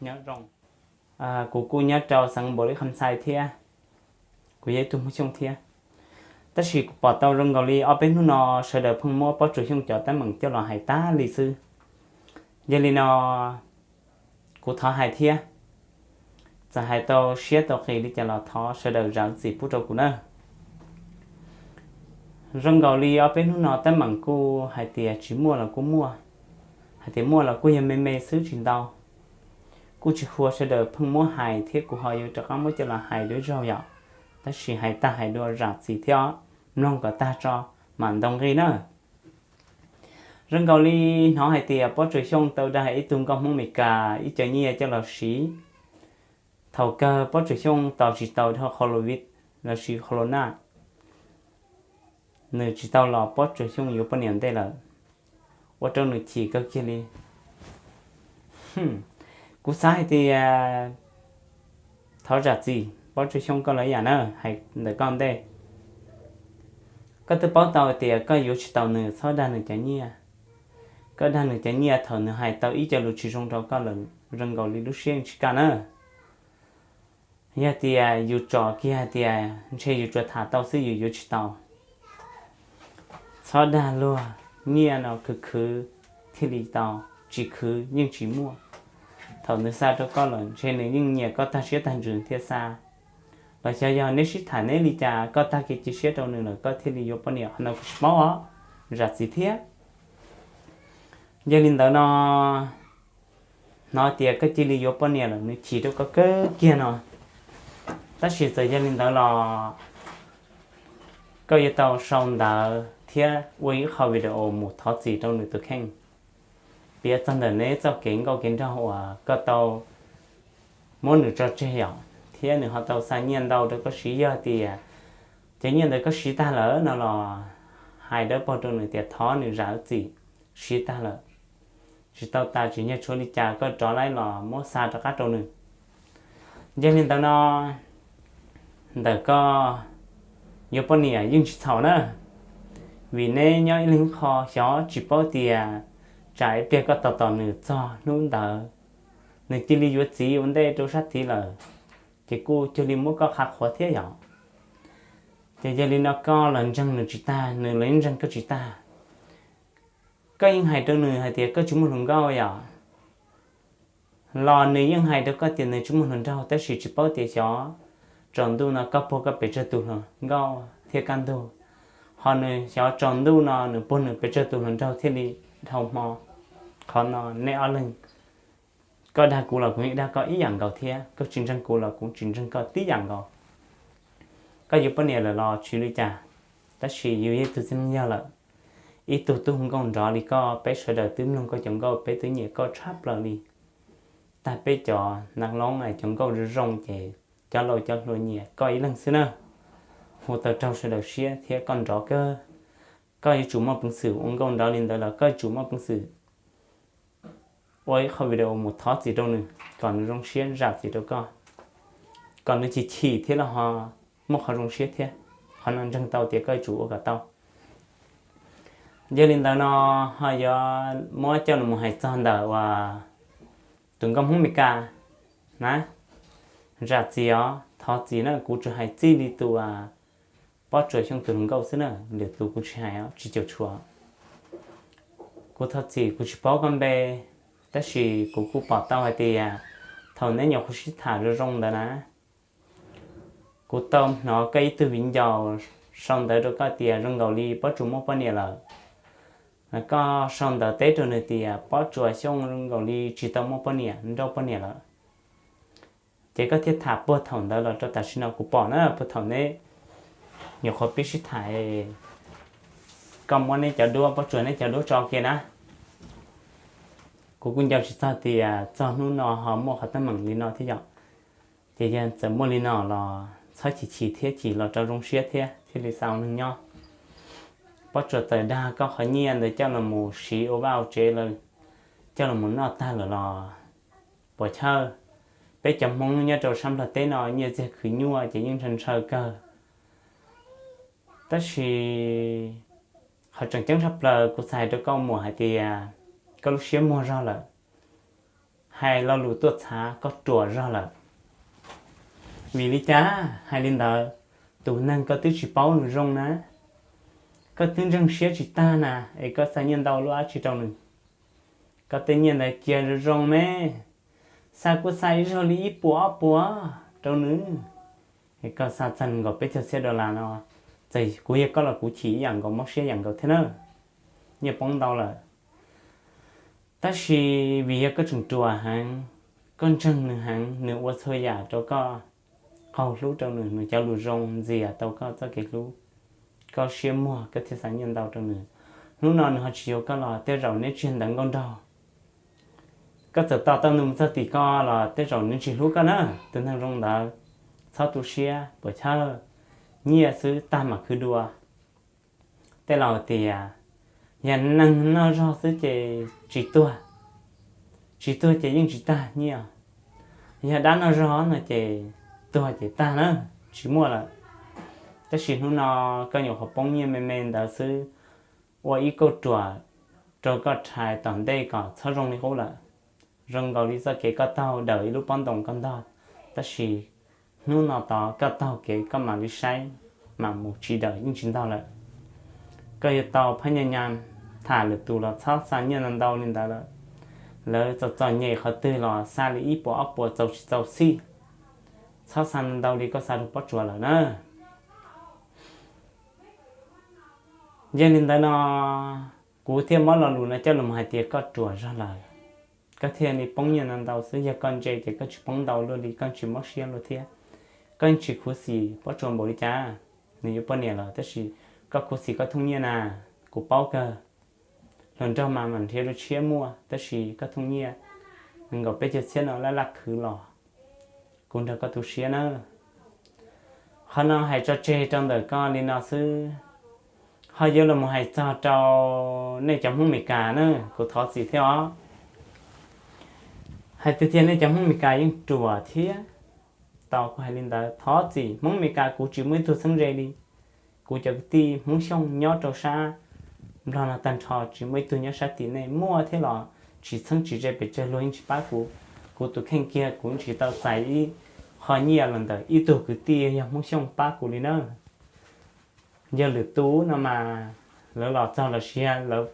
Nyob zoo, kuv kuj nyob rau xeev Npaus Lis Kham Xais thiab, kuv yog ib tug Hmoob Xyooj thiab. Tab sis kuv pom tau zoo nkaus li ob peb hnub no sawv daws pheej muab Pob Tsuas Xyooj cov teeb meem coj los hais tag li xwb. Yog li no kuv thov hais thiab, txawm hais tau siab tau qis li cas los thov sawv daws zam txim pub rau kuv na. Zoo nkaus li ob peb hnub no teeb meem kuj hais tias tsis muaj los kuj muaj, hais tias muaj los kuj yog me me xwb tsis ntau. Kuj tsis huas sawv daws pheej muab hais thiab kuv ho yuav rov qab muab coj los hais dua zaug yom. Tab sis hais tag hais dua zam txim thiab os, mloog kom tag tso mam ntaus nqi na. Zoo nkaus li hnov hais tias Pob Tsuas Xyooj tau dag ib tug nkauj Hmoob Meskas ib co nyiaj coj los siv. Thaum kawg Pob Tsuas Xyooj tos tsis tau dhau qhov Covid los sis Corona, nws tsis tau los Pob Tsuas Xyooj yuav poj niam ntej lawm, ua rau nws chim kawg kiag li. Kuv xav hais tias thov zam txim Pob Tsuas Xyooj koj los ib yam na, hais ntawm koj ntej. Koj twb paub tau tias koj yuav tsis tau nws, txhob dag nws cov nyiaj. Koj dag nws cov nyiaj thaum nws hais tau ib co lus tsis zoo rau koj lawm, zoo nkaus li lub siab yeej tsis kaj na. Yog tias yus tsom kiag hais tias ntshe yus tsuas tham tau xwb yus yuav tsis tau. Txhob dag luag, nyiaj no khwv khwv thiaj li tau, tsis khwv yeej tsis muaj. Thaum nws xa rau koj lawm ntshe nws yeej nyiam koj tag siab tag ntsws thiaj xa. Los xyov yog neb sib tham neb li cas koj tag kev cia siab rau nws lawm koj thiaj li yuav poj niam, qhov no kuv tsis paub os, zam txim thiab. Yog li ntawd no, hnov tias koj cia li yuav poj niam lawm nws chim rau koj kawg kiag no. Tab sis txawm yog li ntawd los koj yuav tau sau ntawv thiab ua ib qho video mus thov txim rau nws tus kheej, piav txog ntawm neb txoj kev nkauj kev nraug uas koj tau muab nws tso tseg yom, thiab nws ho tau xa nyiaj ntau rau koj siv. Yog tias cov nyiaj ntawd koj siv tag lawm no los hais dawb paug rau nws tias thov nws zam txim, siv tag lawm, tsis tau tas tsis nyog tshuav li cas koj rov laib los muab xa rov qab rau nws. Yog li ntawd no, ntawm koj yuav poj niam yeej tsis txhaum na, vim neb nyob ib leeg qho xyov tsis paub tias tsam ib pliag koj tos tos nws txog hnub ntawd nws cia li yuav txiv ua ntej rau sab tid lawm, ces kuj cuag li muab koj qhav qhuav thiab yom. Ces yog li no koj los ntseeg nws tsis tag nws los yeej ntseeg koj tsis tag. Koj yeej hais rau nws hais tias koj tsis muaj hluas nkauj yom, los nws yeej hais rau koj tias nws tsis muaj hluas nraug, tab sis tsis paub tias xyov tsaus ntuj no koj puag koj pes tsawg tus hluas nkauj thiab kaj ntug, ho nws xyov tsaus ntuj no nws puag nws pes tsawg tus hluas nraug thiaj li dhau hmo. Qhov no neb ob leeg, koj dag kuv los kuv yeej dag koj ib yam nkaus thiab, koj tsis ntseeg kuv los kuv tsis ntseeg koj tib yam nkaus. Koj yuav poj niam lawm los tsis li cas, tab sis yus yog ib tug txiv neej yog lawm, ib tug tub hu nkauj nrov li koj peb sawv daws twb mloog koj cov nkauj peb twb nyiam koj tshaj plaws li. Tag peb cov nas loob cov nkauj zoo zoo ces cov laus cov hluas nyiam koj ib leeg xwb na. Hu tau raug sawv daws siab thiab koj nrov kawg. Koj yuav tsum muaj peev xwm ua nkauj nrov li ntawd los koj yuav tsum muaj peev xwm ua ib qho video mus thov txim rau nws kom nws zoo siab zam txim rau koj, kom nws chim chim thiab los ho muaj qhov zoo siab thiab. Qhov no ntseeg tau tias koj yuav tsum ua kom tau. Yog li ntawd no ho yuav muab coj los hais txog ntawm uas tus nkauj Hmoob Meskas na, zam txim os, thov txim na, kuv tsuas hais txij li tus Pob Tsuas Xyooj tus hluas nkauj xwb na, lwm tus kuv tsis hais os, tsis caum tshuam. Kuv thov txim kuv tsis paub koj npe, tab sis kuv kuj pom tau hais tias thaum neb nyuam qhuav sib tham zoo zoo ntawd na, kuv tau hnov koj ib tug viv ncaus sau ntawv rau koj tias zoo nkaus li Pob Tsuas muaj poj niam lawm. Koj sau ntawv teb rau nws tias Pob Tsuas Xyooj zoo nkaus li tsis tau muaj poj niam, nrauj poj niam lawm. Ces koj thiaj tham puag thaum ntawd los rau tam sim no kuv pom na, puag thaum neb nyuam qhuav pib sib tham, koj muab neb cov duab, Pob Tsuas neb cov duab tso kiag na. Kuv kuj nco tsis txog tias txog hnub no ho muaj qhov teeb meem li no thiab yom. Ces yog txawm muaj li no los txhob chim chim thiab, chim los rau zoo siab thiab thiaj li xa ua neeg nyob. Pob Tsuas txawm dag koj qhov nyiaj ntawd coj los mus siv ua vaj ua tsev lawm, coj los mus noj tag lawm los puas chawj. Peb cov Hmoob nyob rau sab Nplog teb no nyiaj txiag khwv nyuaj ces yeej ntshaw ntshaw kawg. Tab sis qhov tseem ceeb tshaj plaws kuv xav hais rau koj muam hais tias koj lub siab muag zog lawm. hais lo lus tuaj txhav koj ruam zog lawm. Vim li cas hais li ntawd? Tus neeg koj twb tsis paub nws zoo na, koj twb ntseeg siab tsis tag na, es koj xa nyiaj ntau luaj dab tsi rau nws? Koj tej nyiaj ntawd cia zoo zoo me, xa kuj xa ib zaug li ib puas ob puas rau nws, es koj xa txog nkaus peb caug txhiab dollar no, txawm kuv yog koj los kuv chim ib yam nkaus, mob siab yam nkaus thiab na. Nyiaj poob ntau lawm. Tab sis vim yog koj tseem ruam heev, koj ntseeg nws heev, nws ua txhua yam rau koj, qaug hlub rau nws, nws cov lus zoo ntxias tau koj txoj kev hlub, koj siab muag koj thiaj xa nyiaj ntau rau nws. Hnub no nws ho tsis yuav koj los tej zaum neb tsis yog ntawv nkauj nraug. Koj txawm tos tau nws mus txog tim koj los tej zaum nws tsis hlub koj na. Tus neeg zoo ntawd txhob tu siab puas chawj, nyiaj xwb tag mam khwv dua. Tej laus tias yog neeg noj zog xwb ces tsis tuag, tsis tuag ces yeej tsis tag nyiaj. Yog dab noj zog no ces tuag ces tag na, tsis muaj lawm. Tab sis hnub no koj nyuam qhuav poob nyiaj me me ntawd xwb, ua ib kauj ruam rau koj rhais tom ntej kom txhob zoo li qub lawm. Zoo nkaus li txoj kev koj taug dawm ib lub pob ntoos koj ntog, tab sis hnub no tod koj taug kev koj mam li saib, mam mus tsis dawm yeej tsis ntog lawm. Koj yuav tau phab nyaj nyas tham lwm tus los txhob xa nyiaj ntau ntau li ntawd lawm. Lawv txom txom nyem qhov twg los xa li ib puas ob puas txaus tsis txaus xij. Txhob xa ntau ntau li koj xa rau Pob Tsuas lawm na. Yog li ntawd no, kuv thiaj muab lo lus no coj los hais tias koj ruam zog lawm, koj thiaj li poob nyiaj ntau ntau xwb. Yog koj ntse ces koj tsis poob ntau luaj li, koj tsis mob siab luaj thiab, koj yeej tsis khuv xim Pob Tsuas npaum li cas. Nws yuav poj niam lawm tab sis koj khuv xim koj thooj nyiaj na, kuv paub kawg. Hluas nraug mas mam nrhiav dua tshiab muaj, tab sis koj thooj nyiaj nkaum peb caug txhiab no laj laj khwv los, kuv nrog koj tu siab na. Qhov no hais tso tseg rau ntawm koj li no xwb. Ho yuav los mus hais txog rau nej cov Hmoob Meskas na, kuv thov txim thiab os. Hais tiag tiag nej cov Hmoob Meskas yeej ruam thiab. Tau kuv hais li ntawd, thov txim, Hmoob Meskas kuv tsis muaj ib tug txheeb ze li. Kuv cov kwv tij Hmoob Xyooj nyob rau sab Nplog no tag nrho tsis muaj ib tug nyob sab tim nej, muaj thiab los tsis txheeb tsis ze pes tsawg, luag yeej tsis pab kuv. Kuv tus kheej kiag kuv tsis tau txais ib qho nyiaj los ntawm ib tug kwv tij yog Hmoob Xyooj pab kuv li na. Yog lwm tus no mas lawv los txog los sis lawv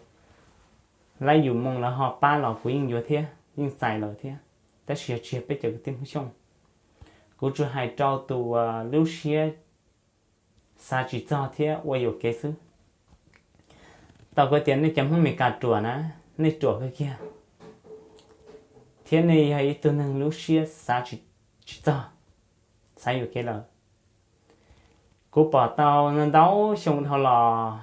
laib yus moo lawv ho pab los kuv yeej yuav thiab yeej txais lawm thiab, tab sis yog tsis yog peb cov kwv tij Hmoob Xyooj. Kuv tsuas hais rau tus lub siab xav tsis txog thiab ua yuam kev xwb. Tau kuv tias nej cov Hmoob Meskas ruam na, nej ruam kawg kiag, thiab nej yog ib tug neeg lub siab xav tsis txog, xav yuam kev lawm. Kuv pom tau ntau xyoo dhau los,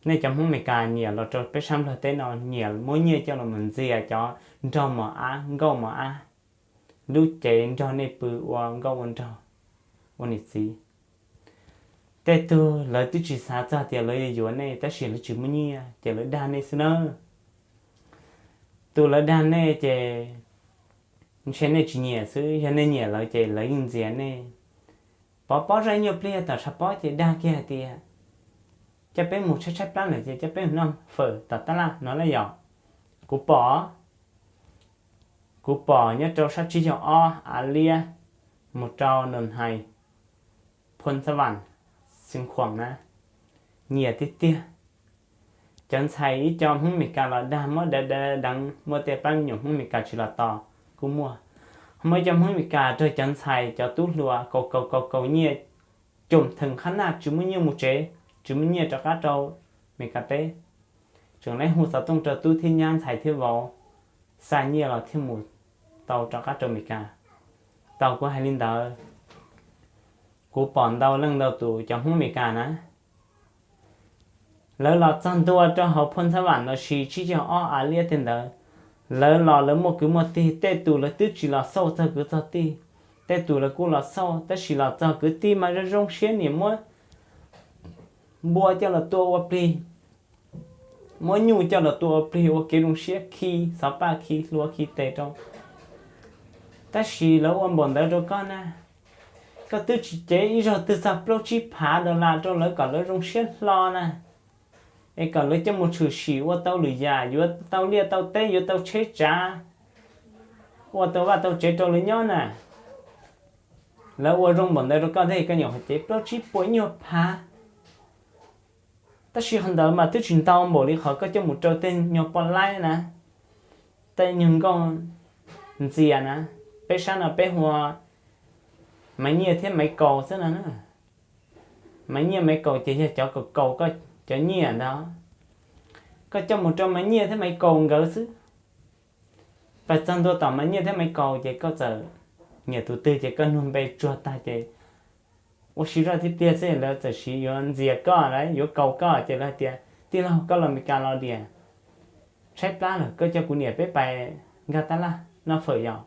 nej cov Hmoob Meskas nyiam los rau peb sab Nplog teb no, nyiam muab nyiaj coj los mus ntxias cov nraug mos ab nkauj mos ab, lub cev nrog nej pw ua nkauj ua nraug, ua niam txiv. Tej tug lawv twb tsis xav txog tias lawv yuav yuav nej, tab sis lawv tsis muaj nyiaj ces lawv dag nej xwb nawb. Tus lawv dag nej ces ntshe nej tsis nyiam xwb, yog nej nyiam lawv ces lawv yeej ntxias nej. Pov pob zoj nyuag pliag tom tshav pob ces dag kiag hais tias, coj peb mus tshaib tshaib plab lawm ces coj peb mus noj fawm tom tab laj no lawm yom. Kuv pom, kuv pom nyob rau sab tsib caug ob av liab mus rau Noo Hais, Phoo Xab Vam, Xeev Khuam na, nyiam tiag tiag. Cov ntxhais ib co Hmoob Meskas los dag muab deev deev, muaj tej pab me nyuam Hmoob Meskas tsis los tos kuj muaj. Muaj ib co Hmoob Meskas raug cov ntxhais cov tub hluas kaus kaus kaus kaus nyiaj, coom theem qhab naj tsis muaj nyiaj mus tsev, tsis muaj nyiaj rov qab rau Meskas teb. Tseem lawv hu xov tooj rau tub thiab nyab ntxhais thiab vauv, xa nyiaj los thiaj mus tau rov qab rau Meskas. Tau kuv hais li ntawd, kuv pom ntau leej ntau tus cov Hmoob Meskas na, lawv los txog ntua rau hauv Phoo Xab Vam los sis tsib caug ob av liab tej ntawd, lawv los lawv muaj kwv muaj tij, tej tus lawv twb tsis los xauj txog kwv txog tij, tej tus lawv kuj los xauj tab sis los txog kwv tij mas zoo zoo siab niam muab npua coj los tua ua plig, muab nyuj coj los tua ua plig ua kev zoo siab khi xov paj khi hlua khi tes rau. Tab sis lawv ua npaum ntawd rau koj na, koj twb tsis cev ib zaug twg txog plaub tsib phav dollar rau lawv kom lawv zoo siab hlo na, es kom lawv coj mus tshwm sim ua tau lwm yam, yuav tau liaj tau teb, yuav tau tsheb tsav, ua tau vaj tau tsev rau lawv nyob na. Lawv ua zoo npaum ntawd rau koj thiab koj nyuam qhuav cev plaub tsib puas nyuag phav. Tab sis qhov ntawd mas twb tsis ntau npaum li qhov koj coj mus rau tej nyuag poj laib na, tej nyuag nkauj ntxias na. Peb sab no peb hu ua Maiv Nyiaj thiab Maiv Kaus xwb no na. Maiv Nyiaj Maiv Kaus ces yog cov kaus kaus koj cov nyiaj ntawd, koj coj mus rau Maiv Nyiaj thiab Maiv Kaus nkawd xwb. Pais txog ntua tom Maiv Nyiaj thiab Maiv Kaus ces koj txawm nyiam tus twg ces koj nug npe tsuag tag ces ua si zoj tiag tiag xwb lawv txawm siv yuav ntxias koj, yuav kaus koj ces lawv hais tias, Tij laug, koj los Meskas los diam, tshaib plab lawm, koj coj kuv niam peb pais nkag tab laj noj fawm yom.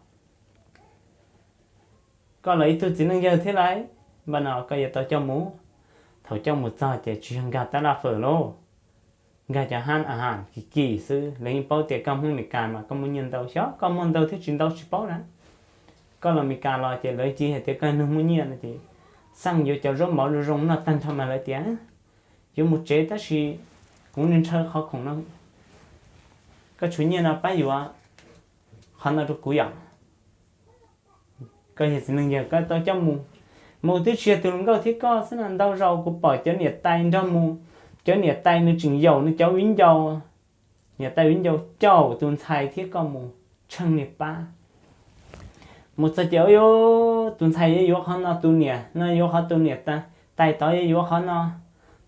Koj los ib tug txiv neej yawg thiab lauj, npaj no koj yuav tau coj mus. Thaum coj mus txog ces tsis yog nkag tab laj fawm lauj, nkag cov hab a has kim kim xwb. Lawv yeej paub tias koj Hmoob Meskas mas koj muaj nyiaj ntau, xyov koj muaj ntau thiab tsis ntau tsis paub na. Koj los Meskas los ces lawv cia hais tias koj neeg muaj nyiaj no ces xaj yuav cov zaub mov zoo zoo noj tag nrho mas lawv tias yuav mus tsev tab sis kuv nws ntshaw qhov khoom no, koj tshuav nyiaj no pab yuav qhov no rau kuv yom. Koj yog txiv neej yawg koj tau coj mus, mas kuv twb tsis yog tus hluas nkauj thiab koj xwb no, ntau zaus kuv pom cov niam tais nrog mus, cov niam tais nws tseem yaum nws cov viv ncaus, niam tais viv ncaus caum tus ntxhais thiab koj mus tsheej niag pab. Mus txog ces ua tus ntxhais yuav yuav qhov no, tus niam no yuav qhov, tus niam tais tod yuav yuav qhov no,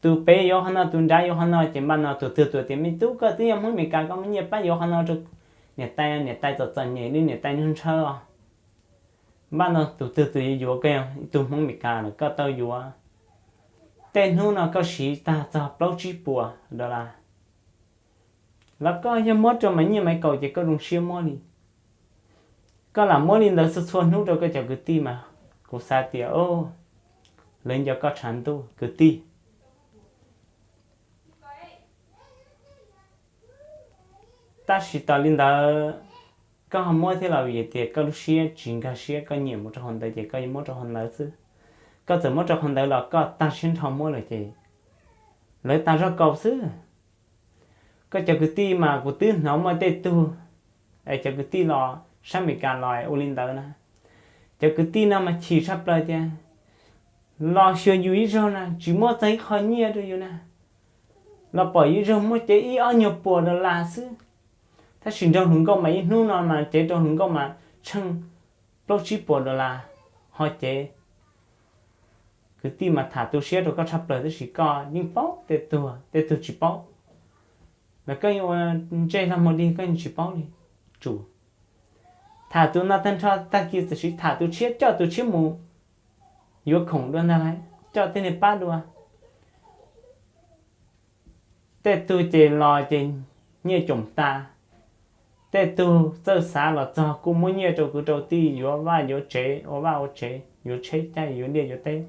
tus pem yuav qhov no, tus nrad yuav qhov no, ces npaj no tus twg tus tias, Me tub, koj twb yog Hmoob Meskas koj muaj nyiaj pab yuav qhov no rau niam tais, niam tais txom txom nyem li, niam tais ntshaw os. Npaj no tus twg tus yuav yuav, koj yog ib tug Hmoob Meskas lawm koj tau yuav. Tej hnub no koj siv tag txog plaub tsib puas dollar los koj yog muab rau Maiv Nyiaj Maiv Kaus ces koj zoo siab muab li. Koj lam muab li ntawd txhua txhua hnub rau koj cov kwv tij mas kuv xav tias lawv nco koj tshav ntuj kwv tij. Tab sis tas li ntawd, koj ho muab thiab los vim tias koj lub siab tsis nkag siab, koj nyiam mus rau qhov ntawd ces koj yuav muab rau qhov ntawd xwb. Koj txawm muab rau qhov ntawd los koj tag siab nrho muab lawm ces lawv tas zog kaus xwb. Koj cov kwv tij mas kuv twb hnov muaj tej tug, es cov kwv tij los sab Meskas los ua li ntawd na. Cov kwv tij no mas chim tshaj plaws tias los xyuas yus ib zaug na tsis muab txog ib qho nyiaj rau yus na, los pom yus ib zaug muab cev ib ob nyuag puas dollar xwb. Tab sis nrog hluas nkauj mas ib hnub no mas cev rau hluas nkauj mas tsheej plaub tsib puas dollar ho cev. Kwv tij mas tham tu siab rau koj tshaj plaws tab sis koj yeej paub tej tug, tej tug tsis paub. Los koj yeej ua ntsej lag mus dig koj yeej tsis paub li. Tsum tham tus no tag nrho tag kis txawm sim tham tus tshiab, coj tus tshiab mus yuav khoom dua ntag lauj, coj tej niag pab dua. Tej tug ces los ces nyiaj coom tas, tej tug txawj xav los txog kuj muab nyiaj rau kwv rau tij yuav vaj yuav tsev, ua vaj ua tsev, yuav tsheb caij yuav liaj yuav teb.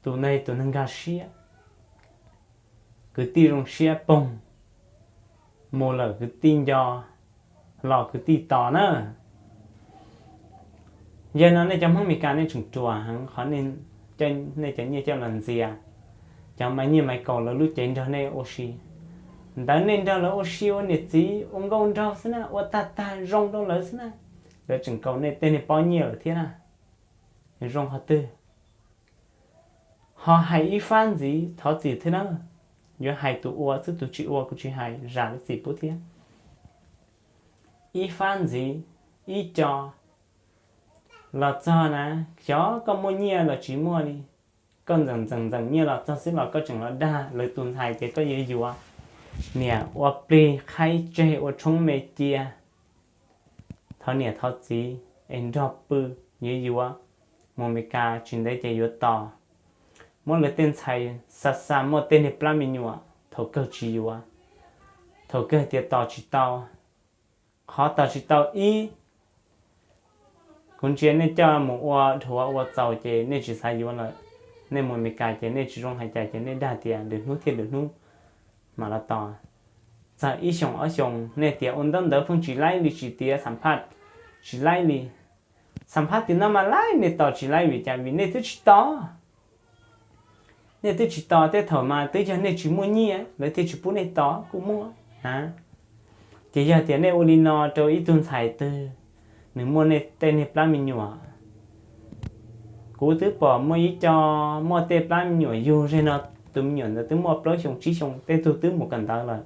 Tus no tus neeg nkag siab, kwv tij zoo siab poog, mus lawm kwv tij nco, los kwv tij tos na. Yog no nej cov Hmoob Meskas nej tseem ruam heev qhov nej cov nyiaj coj los ntxias cov Maiv Nyiaj Maiv Kaus lawv lub cev nrog nej ua si. Ntawd nej nrog lawv ua si ua niam txiv ua nkauj nraug xwb na, ua tag tag zoo rau lawv xwb na, lawv tseem kaus nej tej niag pob nyiaj lawm thiab na. Zoo qhov twg? Ho hais ib fab ntxiv thov txim thiab na, yuav hais tus ua xwb, tus tsis ua kuv tsis hais, zam lub txim pub thiab. Ib fab ntxiv, ib co los txog na, xyov koj muaj nyiaj los tsis muaj li, koj ntxeem ntxeem ntxeem nyiaj los txog xwb los koj tseem los dag lawv tus ntxhais tias koj yuav yuav niam ua plig qhaib tseg ua tshoob me cia. Thov niam thov txiv es nrog pw, yuav yuav mus Meskas tsis ntev ces yuav tos. Muab lawv tej ntxhais xa xa muaj tej niag plab me nyuam thaum kawg tsis yuav, thaum kawg tias tos tsis tau. Qhov tos tsis tau ib, kuv ntsia nej coj mus ua dhuav ua txaus ces nej tsis xav yuav lawm. Nej mus Meskas ces nej tsis zoo hais cas ces nej dag tias lwm hnub thiab lwm hnub mam los tos. Txog ib xyoos ob xyoos nej tias ua ntaub ntawv pheej tsis laib li, tsis tiav xam phaj tsis laib li. Xam phaj tim no mas laib, nej tos tsis laib vim cas? Vim nej twb tsis tos. Nej twb tsis tos, tej thaum mas twb yog nej tsis muaj nyiaj lawv thiaj tsis pub nej tos kuj muaj na. Ces yog tias nej ua li no rau ib tug ntxhais twg, nws muaj tej niag plab me nyuam. Kuv twb pom muaj ib co muaj tej plab me nyuam yug ze no, tus me nyuam ntawd twb muaj plaub xyoo tsib xyoo, tej tug twb mus kawm ntawv lawm,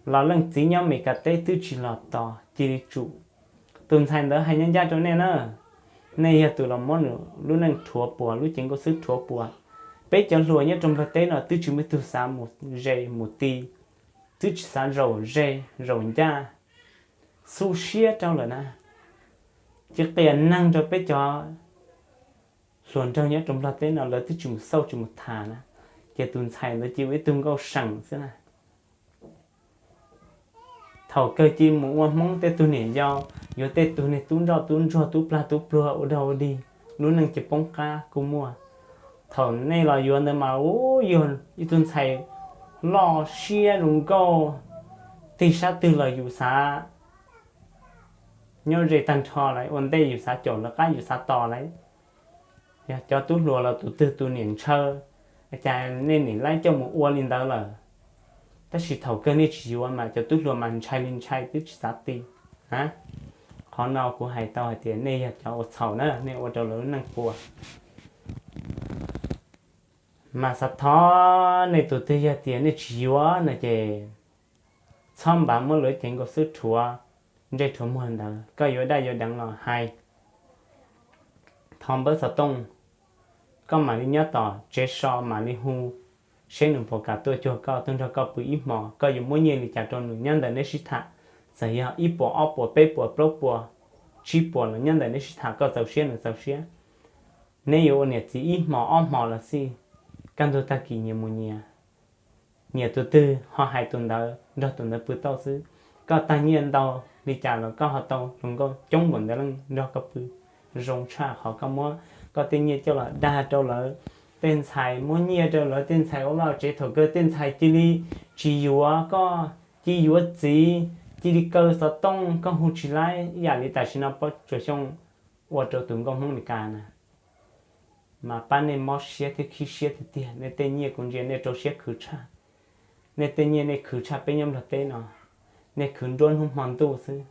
los leej txiv nyob Meskas teb twb tsis los tos, cia li tsum. Tus ntxhais ntawd hais ncaj ncaj rau nej na, nej yog tus los muab nws lub neej rhuav puas, lub cev nkauj xwb rhuav puas. Peb cov hluas nyob rau Nplog teb no twb tsis muaj ib tug xav mus ze mus ti, twb tsis xav zaum ze zaum ncaj, xu siab rau lawm na. Cia qias neeg rau peb cov hluas nraug nyob rau Nplog teb no, lawv twb tsis mus xauj tsis mus tham na, ces tus ntxhais ntawd cia ua ib tug nkauj seem xwb na. Thaum kawg cia mus ua Hmoob tej tug niam yau, yuav tej tug niag tub nroj tub ntsuag tub plag tub pluag ua dog ua dig, lub neej cia poob qab kuj muaj. Thaum nej los yuav ntawd mas ub, yog ib tug ntxhais loj siab zoo nkauj, tig sab twg los yus xav nyob ze tag nrho lawm, ua ntej yus xav caum lawv qab yus xav tos lawm. Yog cov tub hluas los tus twg tus niam ntshaw, cas nej niam laib coj mus ua li ntawd lawm. Tab sis thaum kawg nej tsis yuav mas cov tub hluas mas ntshai li ntshai twb tsis xav ti. Qhov no kuv hais tau hais tias nej yog cov ua txhaum na, nej ua rau lawv lub neej puas. Mas xav thov nej tus twg yog tias nej tsis yuav no ces txhob npaj muab lawv cev nkauj xwb rhuav ntsej rhuav muag ntawd, koj yuav daj yuav deev los hais, thov npawb xov tooj, koj mam li nyob tom tsev so mam li hu seb nws puas kam tuaj cuag koj tuaj nrog koj pw ib hmos, koj yuav muab nyiaj li cas rau nws nyob ntawm neb sib tham. Txawm yog ib puas ob puas peb puas plaub puas tsib puas los nyob ntawm neb sib tham, koj txaus siab nws txaus siab. Neb yuav ua niam txiv ib hmos ob hmos los xij, kaj ntug tag kis nyias mus nyias. Nyiam tus twg ho hais tus ntawd nrog tus ntawd pw tau xwb. Koj tag nyiaj ntau li cas los koj ho tau hluas nkauj coob npaum ntawd leej nrog koj pw. Zoo tshaj qhov koj muab koj tej nyiaj coj los dag rau lawv, tej ntxhais muab nyiaj rau lawv, tej ntxhais ua vaj tsev, thaum kawg tej ntxhais cia li tsis yuav koj, cia li yuav txiv, cia li kaw xov tooj koj hu tsis laib, ib yam li tam sim no Pob Tsuas Xyooj ua rau tus nkauj Hmoob Meskas na. Mas pab nej mob siab thiab khib siab tiag tiag, nej tej nyiaj kuv ntsia nej rau siab khwv tshaj. Nej tej nyiaj nej khwv tshaj peb nyob Nplog teb no, nej khwv nruab hnub hmo ntuj xwb,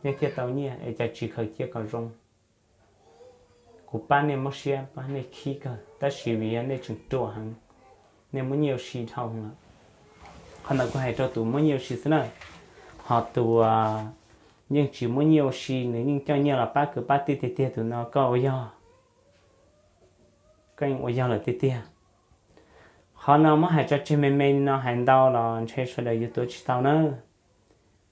nej thiaj tau nyiaj es cas tsis khaws cia kom zoo. Kuv pab nej mob siab pab nej khib kawg, tab sis vim yog nej tseem ruam heev, nej muab nyiaj ua si dhau lawm. Qhov ntawd kuv hais rau tus muab nyiaj ua si xwb na, ho tus yeej tsis muab nyiaj ua si, nws yeej coj nyiaj los pab kwv pab tij tiag tiag, tus no koj ua yog, koj yeej ua yog lawm tiag tiag. Qhov no muab hais tso tseg me me li no hais ntau los ntshe sawv daws yuav tuav tsis tau na.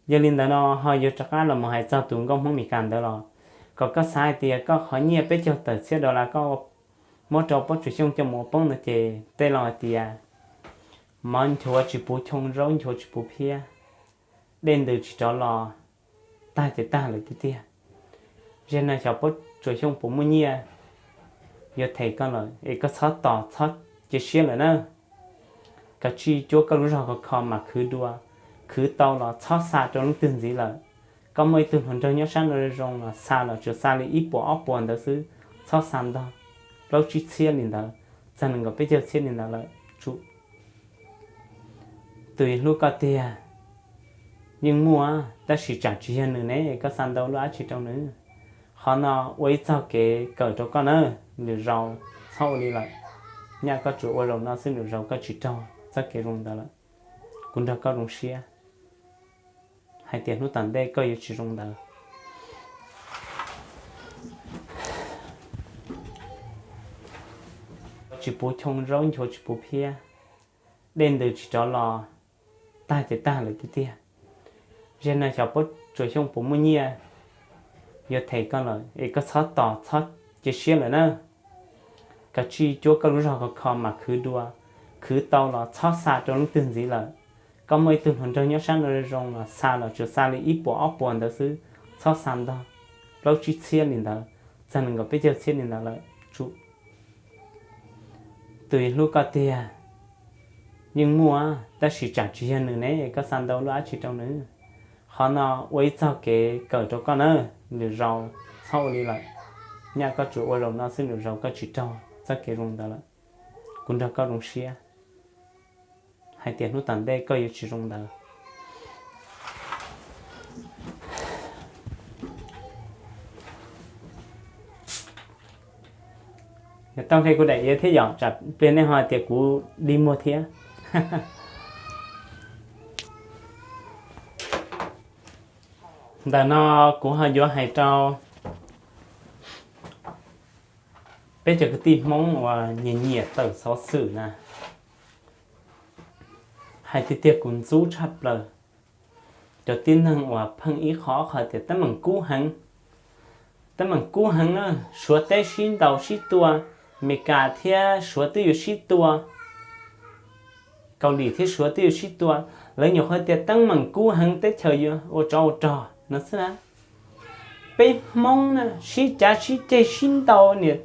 Yog li ntawd no ho yuav rov qab los mus hais txog tus nkauj Hmoob Meskas ntawd los, kom koj xav hais tias koj qhov nyiaj peb caug tawm txhiab dollar koj muab rau Pob Tsuas Xyooj coj mus ua poob no ces tej laus hais tias mov nchuav tsis puv choo, zaub nchuav tsis puv phiab, dej ntws tsis rov los, tag ces tag lawm tiag tiag. Zaum no xyov Pob Tsuas Xyooj puas muaj nyiaj yuav them koj lawm es koj txhob tos txhob cia siab lawm na. Kav tsij cuab koj lub zog khov kho mas khwv dua, khwv tau los txhob xa rau leej twg ntxiv lawm. Koj muaj ib tug hluas nraug nyob sab no zoo los xa los tsuas xa li ib puas ob puas ntawd xwb, txhob xa ntog plaub tsib txhiab li ntawd, txog nees nkaum peb caug txhiab li ntawd lawm tsum. Tus hlub koj tiag yeej muaj, tab sis tsam tsis yog nws ne, koj xa ntau lub dab tsi rau nws. Qhov no ua ib txog kev kawm rau koj na, lwm zaus txhob ua li lawm. Nyaj koj tsuas ua zaum no xwb, lwm zaus koj tsis raug txoj kev zoo ntawd lawm. Kuv nrog koj zoo siab hais tias hnub tom ntej koj yuav tsis zoo ntawd. Tsis puv choo, zaub nchuav tsis puv phiab, dej ntws tsis rov los, tag ces tag lawm tiag tiag. Zaum no xyov Pob Tsuas Xyooj puas muaj nyiaj yuav them koj lawm es koj txhob tos txhob cia siab lawm na. Kav tsij cuab koj lub zog khov kho mas khwv dua, khwv tau los txhob xa rau leej twg ntxiv lawm. Koj muaj ib tug hluas nraug nyob sab no zoo los xa los tsuas xa li ib puas ob puas ntawd xwb, txhob xa ntog plaub tsib txhiab li ntawd, txog nees nkaum peb caug txhiab li ntawd lawm tsum. Tus hlub koj tiag yeej muaj, tab sis tsam tsis yog nws ne, koj xa ntau lub dab tsi rau nws. Qhov no ua ib txog kev kawm rau koj na, lwm zaus txhob ua li lawm. Nyaj koj tsuas ua zaum no xwb, lwm zaus koj tsis raug txoj kev zoo ntawd lawm. Kuv nrog koj zoo siab hais tias hnub tom ntej koj yuav tsis zoo ntawd. Tau nqe kuv daim iav thiab yom, tsam pliag nej ho tias kuv dig muag thiab. Ntawm no kuv ho yuav hais rau peb cov kwv tij Hmoob uas nyiam nyiam tawm xov xwm na, hais tiag tiag kuv ntxub tshaj plaws cov tib neeg uas pheej ib qho ob qho tias teeb meem kub heev. Teeb meem kub heev na, Suav teb sib ntaus sib tua, Amelikas thiab Suav twb yuav sib tua, Kaus Lim thiab Suav twb yuav sib tua, lawv nyuam qhuav tias teeb meem kub heev teb chaws yuav ua tsov ua rog no xwb na. Peb Hmoob na sib cav sib ceg sib ntaus, niam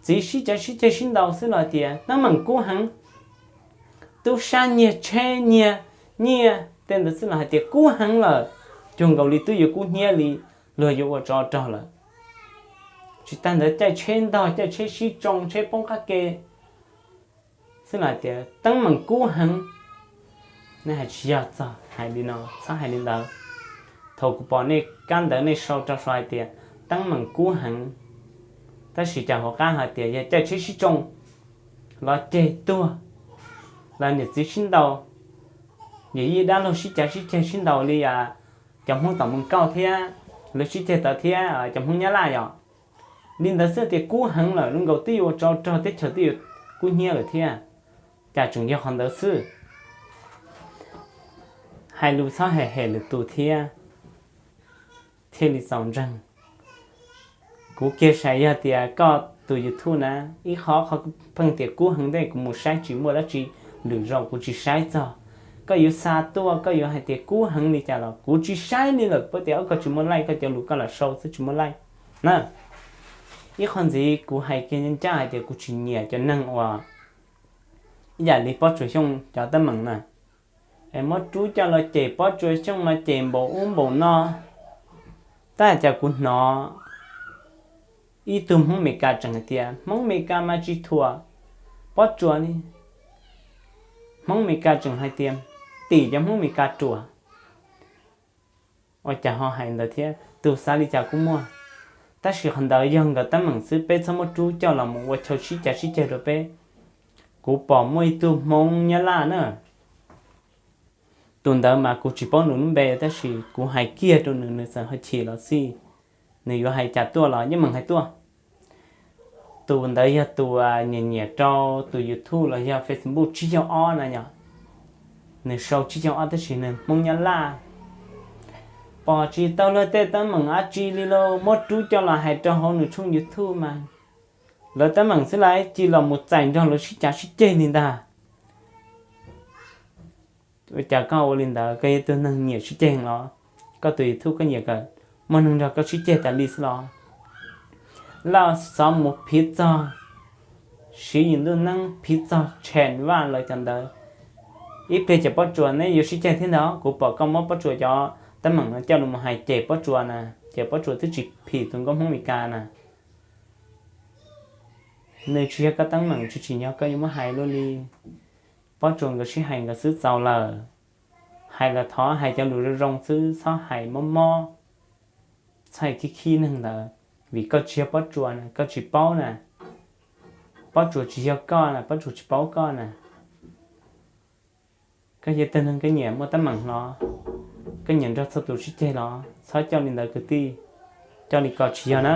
txiv sib cav sib ceg sib ntaus xwb los tias teeb meem kub heev. Tub sab nyiag tsheb nyiag nyiaj tej ntawd xwb los hais tias kub heev lawm, cuag nkaus li twb yuav kub hnyiab li, luag yuav ua tsov rog lawm. Tsis tas ntawd caij tsheb ntog caij tsheb sib tsoo tsheb poob qab ke xwb los hais tias teeb meem kub heev. Nej hais tsis yog txog hais li no, txhob hais li ntawd. Thaum kuv pom nej kab ntawv nej sau rau saum hais tias teeb meem kub heev, tab sis cas hauv qab hais tias yog caij tsheb sib tsoo los ceg tuag, los niam txiv sib ntaus, yawm yij dab laug sib cav sib ceg sib ntaus li cov Hmoob tom Moos Kauj thiab, lawv sib ceg tod thiab cov Hmoob Nyab Laj yom. Li ntawd xwb tias kub heev lawm, zoo nkaus twb yuav ua tsov rog teb chaws twb yuav kub hnyiab lawm thiab. Cas tseem yog qhov ntawd xwb. Hais lus txhob hem hem lwm tus thiab, thiaj li txaus ntseeg. Kuv kiag saib yog tias koj tus YouTube na, ib qho qhov pheej tias kub heev ntej kuv mus saib tsis muaj dab tsi, lwm zaus kuv tsis saib txog. Koj yuav xa tuaj koj yuav hais tias kub heev li cas los kuv tsis saib li lawm, puas tias ob koj tsis muaj laij, koj cov lus koj lam sau xwb tsis muaj laij na. Ib qho ntxiv kuv hais kiag ncaj hais tias kuv tsis nyiam cov neeg uas ib yam li Pob Tsuas Xyooj cov teeb meem na, es muab rub coj los cem Pob Tsuas Xyooj mas cem npaum ub npaum no. Tab cas kuv hnov ib tug Hmoob Amelikas tseem hais tias Hmoob Amelikas mas tsis thuam Pob Tsuas li. Hmoob Amelikas tseem hais tias tim cov Hmoob Amelikas ruam. Ua cas ho hais ntawd thiab, tus xav li cas kuj muaj. Tab sis qhov ntawd yog nkawd teeb meem xwb, peb txhob muab rub coj los mus ua chaw sib cav sib ceg rau peb. Kuv pom muaj ib tug Hmoob Nyab Laj na, tus ntawd mas kuv tsis paub nws lub npe tab sis kuv hais kiag rau nws, nws txawm ho chim los xij, nws yuav hais cas tuaj los yeej meem hais tuaj. Tus ntawd yog tus nyiam nyiam rau tus YouTube los yog Facebook tsib caug ob na yom. Nws sau tsib caug ob tab sis nws Hmoob Nyab Laj. Pom tsis tau luag tej teeb meem dab tsi li lauj, muab rub coj los hais rau hauv nws tshooj YouTube mas lawv teeb meem xwb lawv cia los mus txais nrog lawv sib cav sib ceg li ntag. Ua cas koj ua li ntawd, koj yog tug neeg nyiam sib ceg los? Koj tus YouTube koj nyiam kom muaj neeg nrog koj sib ceg tas li xwb los? Laj xov mus phiv txog siv yim ntuj neeb phiv txog Tsheem Vaj lawv cov ntawd. Ib pliag ces Pob Tsuas neb yuav sib ceg thiab ntag. Kuv pom koj muab Pob Tsuas cov teeb meem no coj los hais cem Pob Tsuas na, ces Pob Tsuas twb tsis phim tus nkauj Hmoob Mes Kas na. Nws tsis yog koj teeb meem, tsis tsim nyog koj yuav muab hais luaj li. Pob Tsuas nkawd sib hais nkawd xwb txaus lawm. Hais los thov hais cov lus zoo zoo xwb, txhob hais mob mob, txhob hais khib khib neeg ntawd. Vim koj tsis yog Pob Tsuas na, koj tsis paub na. Pob Tsuas tsis yog koj na, Pob Tsuas tsis paub koj na. Koj yog tug neeg koj nyiam muaj teeb meem los? Koj nyiam nrog txhua tus sib ceg los? Txhob coj li ntawd kwv tij, coj li ko tsis yog na,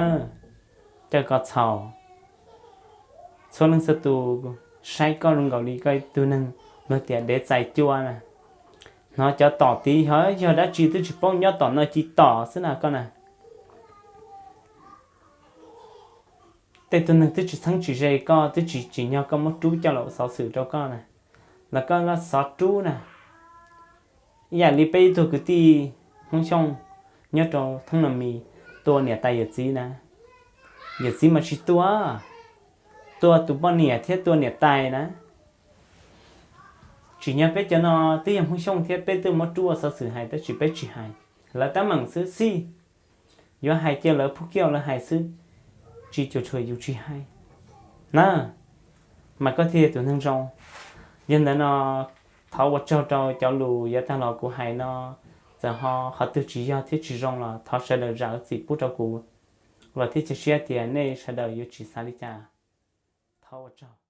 coj ko txhaum. Txhua leej txhua tus saib koj zoo nkaus li koj tug neeg luag tias dev txais cua na. Hnov cov tom tid yog, yog dab tsi twb tsis paub, nyob tom no ci tom xwb na koj na. Tej tug neeg twb tsis txheeb tsis ze koj, twb tsis tsim nyog koj muab rub coj los ua xov xwm rau koj na, los koj xov rub na. Ib yam li peb ib tug kwv tij Hmoob Xyooj nyob rau Thoob Nab Mis tua niam tais yawm txiv na, yawm txiv mas tsis tua, tua tus poj niam thiab tua niam tais na. Tsim nyog peb cov no twb yog Hmoob Xyooj thiab peb twb muab rub ua xov xwm hais tab sis peb tsis hais, lawv teeb meem xwb xij. Yuav hais cia lawv phuj kiau lawv hais xwb, tsis cuam tshuam yus tsis hais na, mas koj thiaj yog tus neeg zoo. Yog ntawd no, thov ua tsaug rau cov lus yav tag los kuv hais no, txawm ho qhov twg tsis yog thiab tsis zoo los thov sawv daws zam txim pub rau kuv, los thiab cia siab tias nej sawv daws yuav tsis xav li cas. Qhov ua tsaug.